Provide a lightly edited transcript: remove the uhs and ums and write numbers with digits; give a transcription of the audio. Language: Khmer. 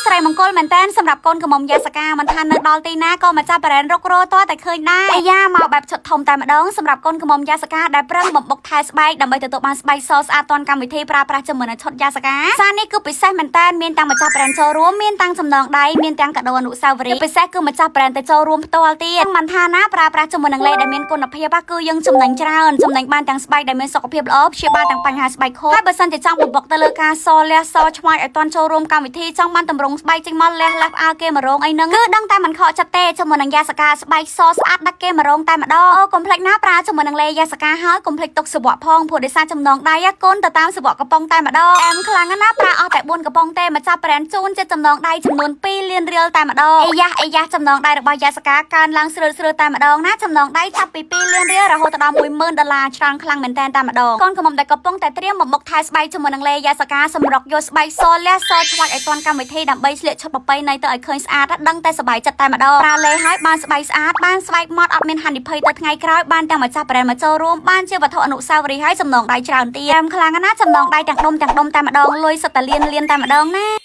សិរីមង្គលមែនតើសម្រាប់កូនកំមុំយ៉ាសកាមិនថានៅដល់ទីណាក៏ម្ចាស់ brand រុករតតែឃើញដែរអាយ៉ាមកបែបឈុតធំតែម្ដងសម្រាប់កូនកំមុំយ៉ាសកាដែលប្រឹងបំបុកថែស្បែកដើម្បីទទួលបានស្បែកសស្អាតទាន់កម្មវិធីប្រើប្រាស់ជាមួយនឹងឈុតយ៉ាសកាសារនេះគឺពិសេសមែនតើមានទាំងម្ចាស់ brand ចូលរួមមានទាំងចំណងដៃមានទាំងកាដូអនុស្សាវរីយ៍ពិសេសគឺម្ចាស់ brand ទៅចូលរួមផ្ទាល់ទៀតមិនថាណាប្រើប្រាស់ជាមួយនឹងលេដែលមានគុណភាពគឺយើងចំណេញច្រើនចំណេញបានទាំងស្បែកដែលមានសុខភាពល្អព្យាបាលទាំងបញ្ហាស្បែកខូចហើយបើសិនជាចង់បំបុកទៅលើការសលះសឆ្វាយឲ្យទាន់ចូលរួមកម្មវិធីចង់បានតម្រងស្បែកចេញមកលះលះផ្អើលគេមករងអីហ្នឹងគឺដឹងតែមិនខកចិត្តទេជាមួយនឹងយ៉ាសកាស្បែកសស្អាតដាច់គេមករងតែម្ដងអូកុំភ្លេចណាប្រើជាមួយនឹងលេយ៉ាសកាហើយកុំភ្លេចទុកសវៈផងព្រោះដោយសារចំណងដៃកូនទៅតាមសវៈកំប៉ុងតែម្ដងអែមខ្លាំងណាស់ប្រើអស់តែ4កំប៉ុងទេម្ចាស់ brand ជូនជាចំណងដៃចំនួន2លានរៀលតែម្ដងអាយ៉ាអាយ៉ាចំណងដៃរបស់យ៉ាសកាកើនឡើងស្រឿតស្រឿតតែម្ដងណាចំណងដៃចាប់ពី2លានរៀលរហូតដល់10000ដុល្លារច្រើនខ្លាំងមែនតើតែម្ដងកូនកំមុំដែលកំពុងតែត្រៀមមកបុកថែស្បែកជាមួយនឹងលេយ៉ាសកាសម្រុកយកស្បែកសលះសឆ្វាច់ឲ្យទាន់កម្មវិធីដើម្បីស្លៀកឈុតប្រពៃណីទៅឲ្យឃើញស្អាតដឹងតែសប្បាយចិត្តតែម្ដងប្រើលេហើយបានស្បែកស្អាតបានស្បែកម៉ត់អត់មានហានិភ័យទៅថ្ងៃក្រោយបានទាំងម្ចាស់ brand មកចូលរួមបានជាវត្ថុអនុស្សាវរីយ៍ហើយចំណងដៃច្រើនទៀតអែមខ្លាំងណាស់ចំណងដៃទាំងដុំទាំងដុំតែម្ដងលុយសុទ្ធតែលៀនលៀនតែម្ដងណា។